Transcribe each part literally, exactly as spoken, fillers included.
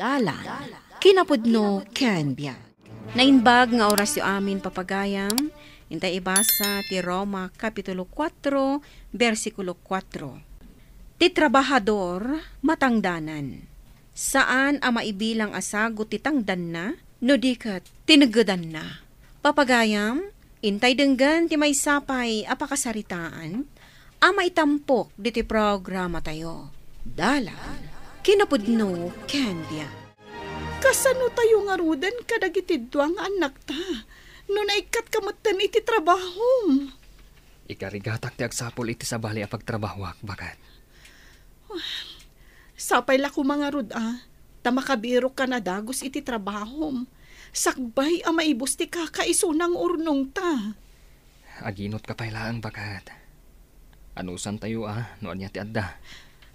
Dalan, kinapudno ken biag. Naimbag nga orasyo amin, papagayam, intay ibasa ti Roma Kapitulo kuatro, bersikulo kuatro. Ti trabahador, matangdanan. Saan a maibilang a sagut ti tangdanna, no di ket tineggedanna. Papagayam, intay denggen ti maysa pay a pakasaritaan a maitampok ditoy programatayo. Dalan, kinapudno ken biag. Kasano tayo ngaruden kadagiti dua nga annakta no naikkatka metten iti trabahom? Ikarigatak ti agsapul iti sabali a pagtrabahoak, baket. Sapay la koma ngarud a, ta makabirokkan a dagus iti trabahom. Sakbay a maibus ti kakaisuna nga urnongta. Aginutka pay laeng, baket. Anusantayo a no ania ti adda.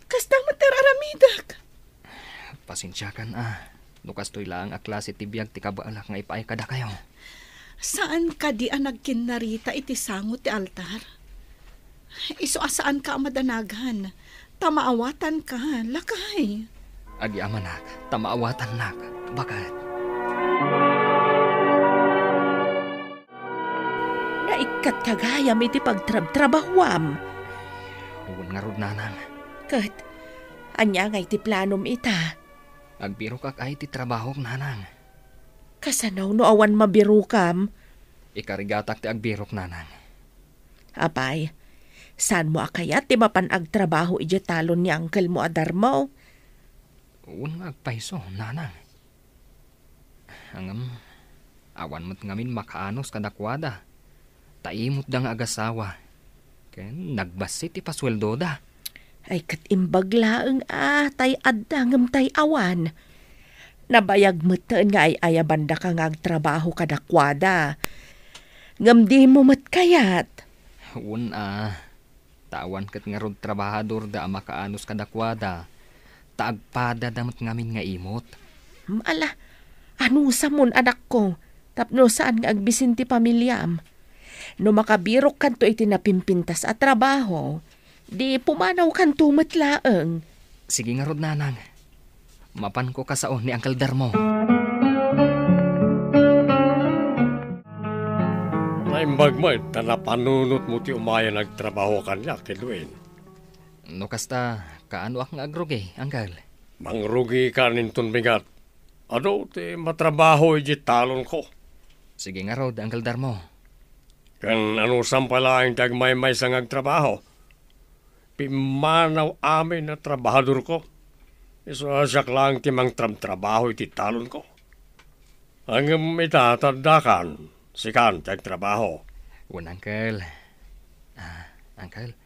Kasta met ti ar-aramidek. Pasensiakan a, no kastoy laeng a klase ti biag ti kabaelak nga ipaay kadakayo. Saan kadi a nagkinnarita iti sango ti altar? Isu a saanka a madanagan, ta maawatanka, lakay. Agyamanak, ta maawatannak, baket. Naikkatka gayam iti pagtrabtrabahuam. Wen ngarud, nanang. Ket, ania ngay ti planom ita? Agbirokak ay ti trabahok, nanang. Kasano no awan mabirokam? Ikarigatak ti agbirok, nanang. Apay, saanmo a kayat ti mapan agtrabaho idiay talon ni angkelmo a Darmo? Wen nga agpayso, nanang. Ngem, awan met ngamin makaanus kadakuada. Ta imotda nga agasawa. Ken nagbassit ti pasueldoda. Ay, ket imbag laeng a tay adda ngem tay awan. Nabayag metten nga ay-ayabandaka nga agtrabaho kadakuada. Ngem dimo met kayat. Wen a, ta awan ket ngarud trabahadorda a makaanus kadakuada, ta agpadada met ngamin nga imot. Hmm, ala, anusamon, anakko, tapno saan nga agbisin ti pamiliam. No makabirokkanto iti napimpintas a trabaho, di pumanawkanto met laeng. Sige ngarud, nanang. Mapanko kasao ni Uncle Darmo. Naimbag met ta napanunotmo ti umayen agtrabaho kaniak, Edwin. No kasta, kaanoak nga agrugi, Uncle? Mangrugika inton bigat. Adu ti matrabaho idiay talonko. Sige ngarud, Uncle Darmo. Ken anusam pay laeng ti agmaymaysa nga agtrabaho? Pimmanaw amin a trabahadorko. Isu a siak laeng ti mangtrabtrabaho iti talonko. Ngem ita, ta addakan, sikan ti agtrabaho. Wen, Uncle. Ah, Uncle,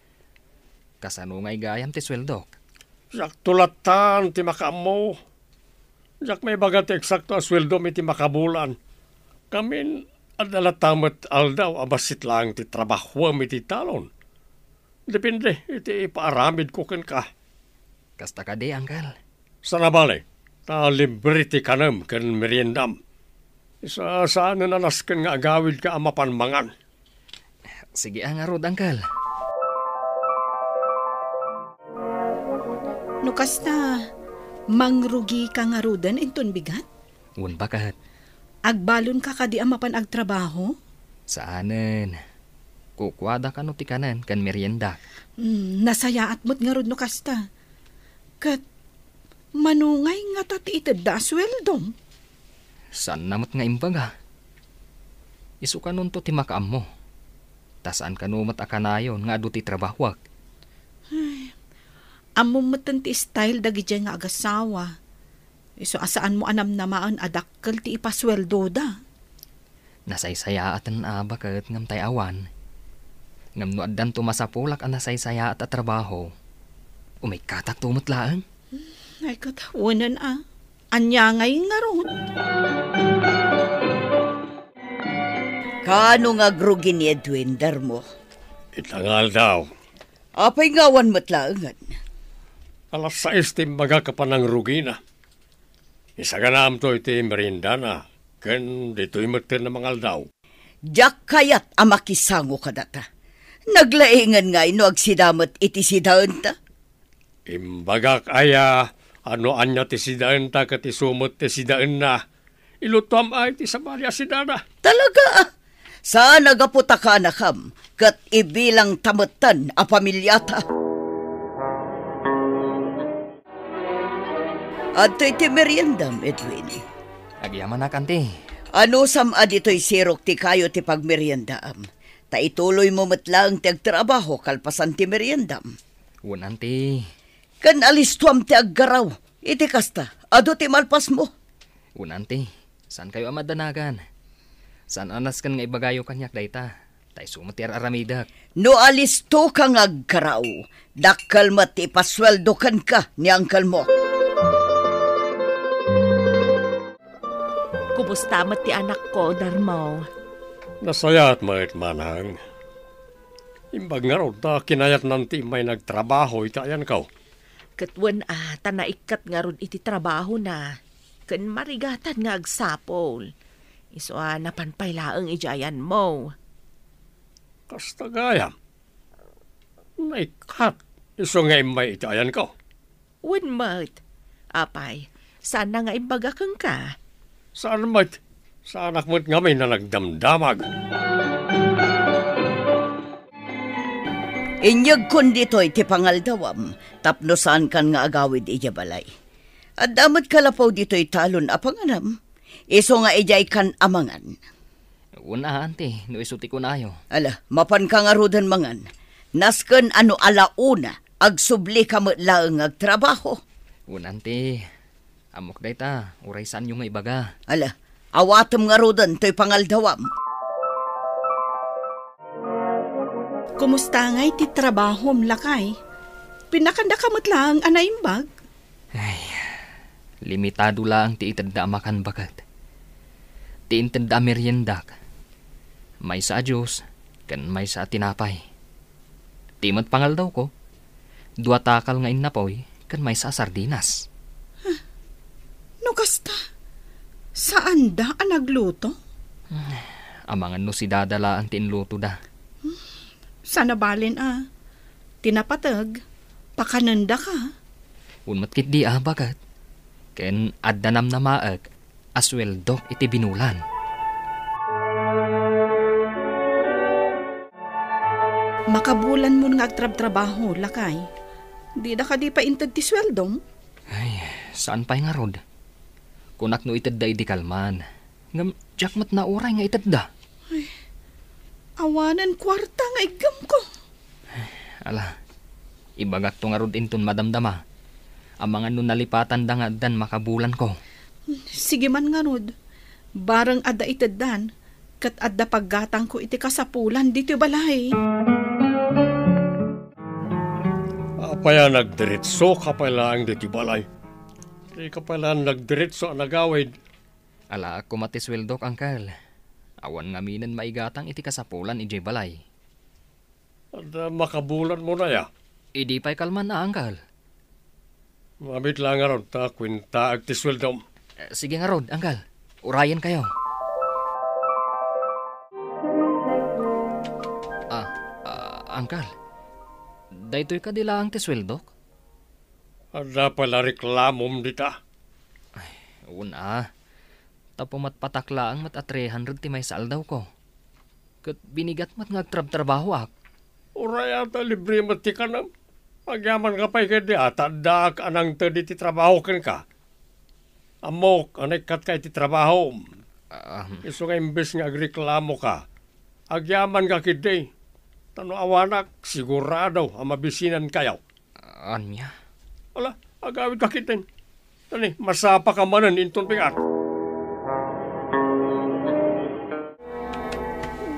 kasano ngay gayam ti sueldok? Siakto latta ti makaammo. Diak maibaga ti eksakto a sueldom iti makabulan. Ngamin, adda latta met aldaw a bassit laeng ti trabahuem iti talon. Depende iti ipaaramidko kenka. Kasta kadi, Uncle? Saan a bale, ta libre ti kanem ken meriendam. Sa-, saanen a nasken nga agawidka a mapan mangan. Sige a ngarud, Uncle. No kasta, mangrugika ngaruden inton bigat? Wen, baket. Agbalonka kadi a mapan agtrabaho? Saanen. Kukuada kano ti kanen ken meriendak. Hmm, nasayaat met ngarud no kasta. Ket mano ngay ngata ti itedda a sueldom? Saanna met nga imbaga. Isu kanonto ti makaammo. Ta saan kano met a kanayon nga adu ti trabahuak. Ay, ammom metten ti style dagidiay nga agasawa. Isu a saanmo a namnamaen a dakkel ti ipasueldoda. Nasaysayaaten a baket ngem tay awan. Ngem no addanto masapulak a nasaysayaat a trabaho, umikkatakto met laeng. Ay, ket, wenen a. Ania ngay ngarud? Kaano nga agrugi ni Edwin, Darmo? Ita nga aldaw. Apay nga awan met laengen? Alas sais ti imbagak a panangrugina. Isaganaamto iti meriendana, ken ditoy metten a mangaldaw. Diak kayat a makisango kadata. Naglaengen ngay no agsida met iti sidaenta. Imbagak aya A no ania ti sidaenta ket isu met ti sidaenna, ilutuam ay ti sabali a sidada. Talaga? Saan a gapu ta kaanakam, ket ibilangta metten a pamiliata. Adtoy ti meriendam, Edwin. Agyamanak, anti. Anusam a ditoy sirok ti kayo ti pagmeriendaam, ta ituloymo met laeng ti agtrabaho kalpasan ti meriendam. Wen, anti. Ken alistoam ti aggaraw. Iti kasta, adu ti malpasmo. Wen, anti, saankayo a madanagan. Saan a nasken nga ibagayo kaniak dayta, ta isu met ti ar-aramidek. No alistoka nga aggaraw, dakkel met ti ipasueldo kenka ni angkelmo. Kumusta met ti anakko, Darmo? Nasayaat met, manang. Imbag ngarud ta kinayatnan ti immay nagtrabaho iti ayanko. Ket wen a, ta naikkat ngarud iti trabahona, ken marigatan nga agsapul. Isu a napan pay laeng idiay ayanmo. Kasta gayam. Naikkat, isu nga immay iti ayanko. Wen met. Apay, saanna nga imbaga kenka? Saan met. Saanak met ngamin a nagdamdamag. Inyegkon ditoy ti pangaldawam tapno saankan nga agawid idiay balay. Adda met kalapaw ditoy talon a panganam, isu nga idiaykan a mangan. Wen a, anti, no isu ti kunayo. Ala, mapanka ngaruden mangan. Nasken a no ala una, agsublika met laeng nga agtrabaho. Wen, anti, ammok dayta, uray saanyo nga ibaga. Ala, awatem ngaruden toy pangaldawam. Kumusta ngay ti trabahom, lakay? Pinakandaka met laeng a naimbag? Ay, limitado laeng ti itedda a makan, baket. Ti intedda a meriendak, maysa a juice ken maysa a tinapay. Ti met pangaldawko, dua takal nga innapoy ken maysa a sardinas. No kasta, saanda a nagluto? Amangan no sidada laeng ti inlutoda. Saan a balen a, ti napateg, pakanendaka. Wen met ketdi a, baket. Ken adda namnamaek a sueldok iti binulan. Makabulanmon nga agtrabtrabaho, lakay. Dida kadi pay inted ti sueldom? Ay, saan pay ngarud. Kunak no itedda idi kalman. Ngem diak met nauray nga itedda. Ay, awanen kuarta nga iggemko. Ala, ibagakto ngarud inton madamdama. Amangan no nalipatanda nga addan makabulanko. Sige man ngarud, bareng adda iteddan, ket adda paggatangko iti kasapulan ditoy balay. Apay a nagdiretsoka pay laeng ditoy balay? Dika pay laeng nagdiretso a nagawid. Alaak koma ti sueldok, angkel. Awan ngaminen maigatang iti kasapulan idiay balay. Adda makabulanmon aya? Idi pay kalman a, angkel. Mamit la ngarud ta kuentaek ti sueldom. Eh, sige ngarud, angkel. Urayenkayo. Ah, ah, angkel. Daytoy kadi laeng ti sueldok? Adda pay la reklamom dita? Ay, wen a. Tapno matpatak laeng met a three hundred ti maysa aldawko. Ket binigat met nga agtrabtrabahoak. Uray a ta libre met ti kanem. Agyamanka pay ketdi a ta addaak a nangted iti trabaho kenka. Ammok a naikkatka iti trabahom. Ah. Isu nga imbes nga agreklamoka, agyamanka ketdi. Ta no awanak, sigurado a mabisinankayo. Ania? Ala, agawidka ketdin. Tani, masapaka manen inton bigat.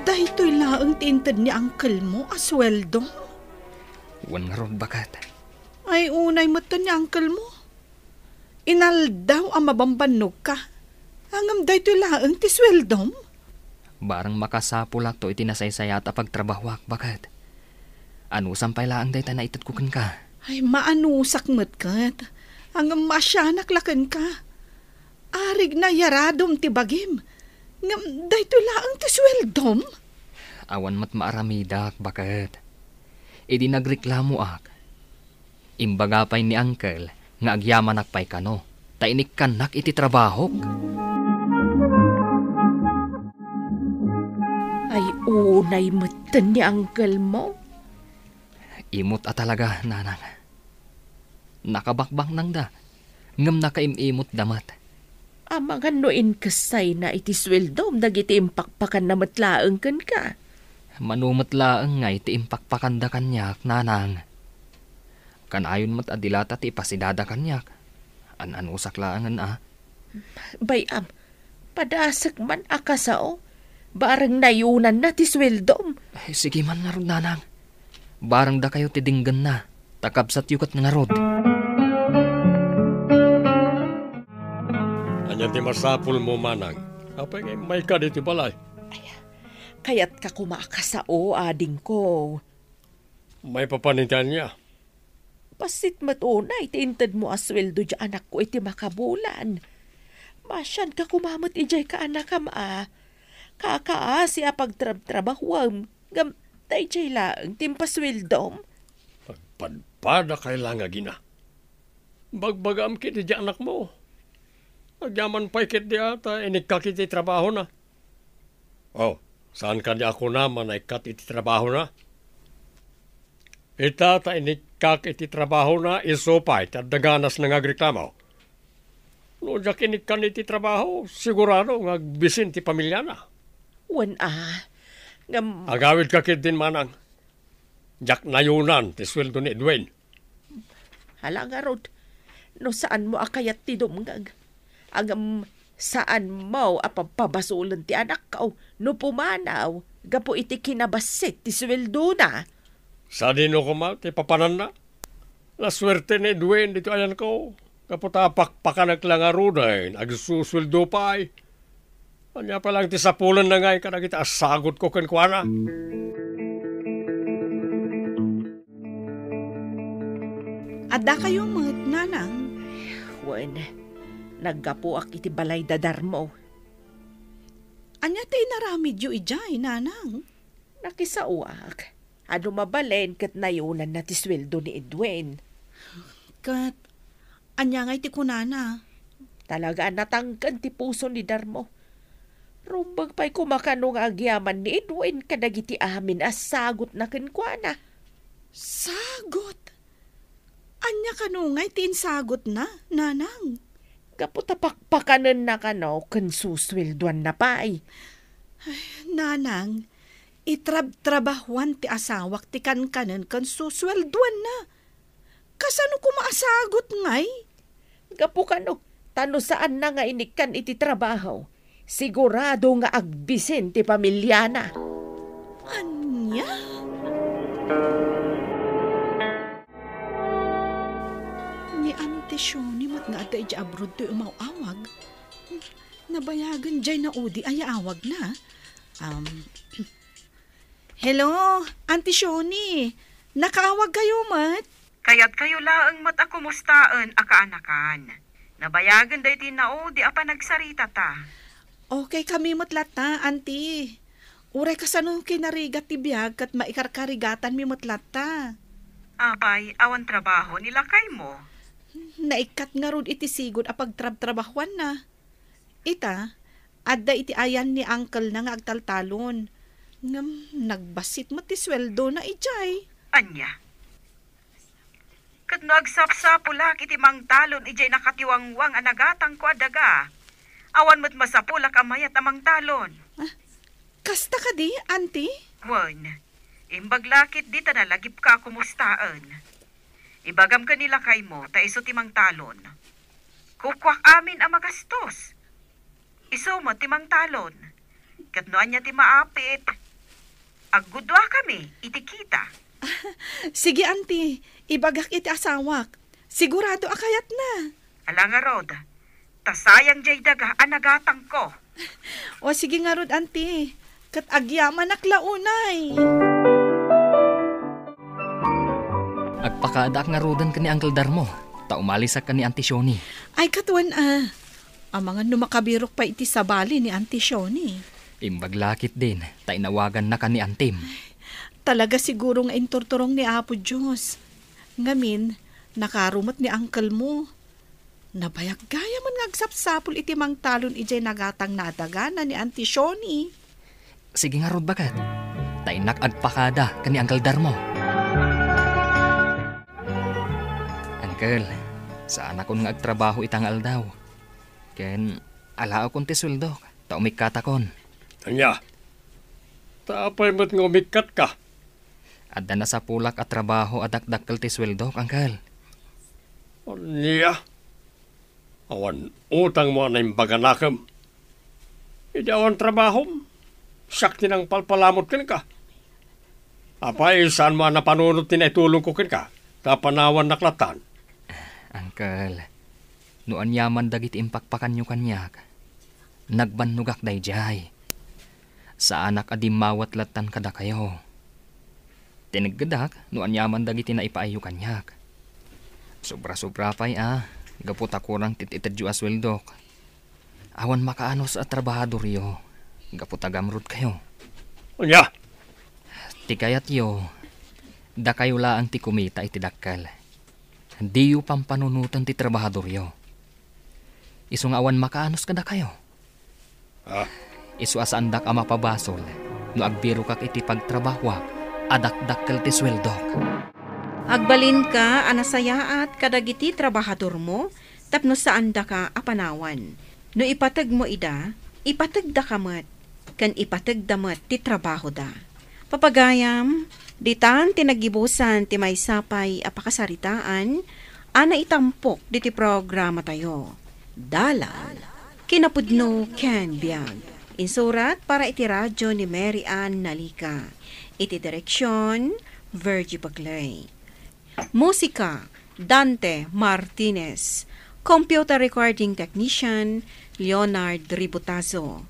Daytoy laeng ti inted ni angkelmo a sueldom? Wen ngarud, baket. Ay, unay metten ni angkelmo. Inaldaw a mabambannogka. Ngem daytoy laeng ti sueldom? Bareng makasapulakto iti nasaysayaat a pagtrabahoak, baket. Anusam pay laeng dayta naitedko kenka? Ay, maanusak met ket. Ngem maasianak la kenka. Arigna yaradom ti bagim. Ngem daytoy laeng ti sueldom? Awan met maaramidak, baket. Idi nagreklamoak, imbaga pay ni angkel nga agyamanak pay kano, ta inikkannak iti trabahok. Ay, unay metten ni uncle mo? Imot a talaga, nanang. Nakabakbaknangda, ngem nakaim-imotda met. Amangan no inkessayna iti sueldom dagiti impakpakanna met laeng kenka. Mano met laeng nga iti impakpakanda kaniak, nanang. Kanayon met a dilata ti ipasidada kaniak. An-anusak laengen a. Bay-am, padasek man a kasao. Bareng nayunanna ti sueldom. Eh, sige man ngarud, nanang. Bareng dakayo ti denggenna, ta kabsatyo ket ngarud. Ania ti masapulmo, manang? Apay nga immayka ditoy balay? Ay, kayatka koma a kasao, adingko. Maipapan iti ania? Bassit met unay ti intedmo a sueldo diay anakko iti makabulan. Masianka koma met idiay kaanakam a. Kakaasi a pagtrabtrabahuem, ngem daydiay laeng ti impasueldom. Agpadpadakay la nga agina. Bagbagam ket idiay anakmo. Agyaman pay ketdi a ta inikkak iti trabahona. Oh, saan kadi a kunam a naikkat iti trabahona? Ita ta inikkak iti trabahona, isu pay ti adda ganasna nga agreklamo. No diak inikkan iti trabaho, sigurado nga agbisin ti pamiliana. Wen a, ngem Agawidka ketdin, manang. Diak nayunan ti sueldo ni Edwin. Hala ngarud, no saanmo a kayat ti dumngeg, ngem saanmo a papabasolen ti anakko no pumanaw gapu iti kinabassit ti sueldona. Sadino koma ti papananna? Nasuerte ni Edwin ditoy ayanko, gapu ta pakpakanek la ngaruden, agsusueldo pay. Ania pay laeng ti sapulenna ngay kadagiti asagutko kenkuana? Addakayo met, nanang? Wen, naggapuak iti balay da Darmo. Ania ti inaramidyo idiay, nanang? Nakisaoak. Adu mabalin ket nayunanna ti sueldo ni Edwin. Ket ania ngay ti kunana? Talaga a natangken ti puso ni Darmo. Rumbeng pay koma kano nga agyaman ni Edwin kadagiti amin a sagutna kenkuana. Sagot? Ania kano ngay ti insagutna, nanang? Gapu ta pakpakanenna kano ken susueldoanna pay. Ay, nanang, itrabtrabahuan ti asawak ti kankanen ken susueldoanna. Kasano koma a sagot ngay? Gapu kano, ta no saanna nga inikkan iti trabaho, sigurado nga agbisin ti pamiliana. Ania? Ni Auntie Shoni met nga adda idiay abroad toy umaw-awag. Nabayagen diay naudi a yaawagna. Um, Hello, Auntie Shoni. Nakaawagkayo met? Kayatkayo laeng met a kumustaen a kaanakan. Nabayagen daytoy naudi a panagsaritata. Okay kami met latta, Auntie. Uray kasano kinarigat ti biag ket maikarkarigatanmi met latta. Apay, awan trabaho ni lakaymo? Naikkat ngarud iti sigud a pagtrabtrabahuanna. Ita, adda iti ayan ni uncle-na nga agtaltalon. Ngem nagbassit met ti sueldona idiay. Ania? Ket no agsapsapulak iti mangtalon idiay nakatiwangwang a nagatangko a daga, awan met masapulak a mayat a mangtalon. Ah, kasta kadi, Auntie? Wen, imbag la ketdi ta nalagipka a kumustaen. Ibagam ken ni lakaymo ta isu ti mangtalon. Kukuak amin a magastos. Isu met ti mangtalon. Ket no ania ti maapit, agguduakami iti kita. Sige, Auntie. Ibagak iti asawak. Sigurado a kayatna. Ala ngarud, ta sayang diay daga a nagatangko. O, sige ngarud, Auntie. Ket agyamanak la unay. Agpakaadaak ngaruden ken ni Uncle Darmo, ta umalisak ken ni Auntie Shoni. Ay, ket wen a. Amangan no makabirok pay iti sabali ni Auntie Shoni. Imbag la ketdin, ta inawagannakan ni Antim. Talaga siguro nga inturturong ni Apo Dios. Ngamin, Nakaro met ni uncle mo. Nabayag gayam nga agsapsapul iti mangtalon idiay nagatang nadagana ni Auntie Shoni. Sige ngarud, baket. Ta innak agpakada ken ni Uncle Darmo. Uncle, saanakon nga agtrabaho ita nga aldaw. Ken alaekon ti sueldok, ta umikkatakon. Ania? Ta apay met nga umikkatka? Adda nasapulak a trabaho a dakdakkel ti sueldok, uncle. Ania? Awan utangmo a naimbaganakem. Idi awan trabahom, siak ti nangpalpalamut kenka. Apay, saanmo a napanunot ti naitulongko kenka, ta panawannak lattan? Uncle, no aniaman dagiti impakpakanyo kaniak, nagbannogak daydiay. Saanak a dimmawat lattan kadakayo. Tineggedak no aniaman dagiti naipaayyo kaniak. Sobra-sobra pay a, gapu ta kurang ti itedyo a sueldok. Awan makaanus a trabahadoryo, gapu ta gamrudkayo. Ania? Ti kayatyo, dakayo laeng ti kumita iti dakkel. Diyo pampanunoten ti trabahadoryo. Isu nga awan makaanus kadakayo. Ah. Isu a saandak a mapabasol no agbirokak iti pagtrabahoak a dakdakkel ti sueldok. Agbalinka a nasayaat kadagiti trabahadormo tapno saandaka a panawan. No ipategmo ida, ipategdaka met, ken ipategda met ti trabahoda. Papagayam, ditan ti naggibusan ti maysa pay a pakasaritaan a naitampok diti programatayo. Dalan, kinapudno ken biag. Insurat para iti radyo ni Mary Ann Nalica. Iti direksyon, Virgie Paclay. Musika, Dante Martinez. Computer recording technician, Leonard Ributazo.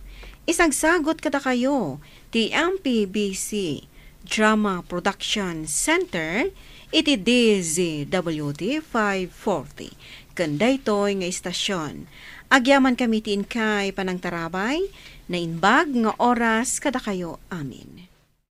Isagsagut kadakayo ti M P B C Drama Production Center iti D Z W T five forty. Ken daytoy nga istasyon, agyamankami ti inkay panangtarabay, naimbag nga oras kadakayo amin.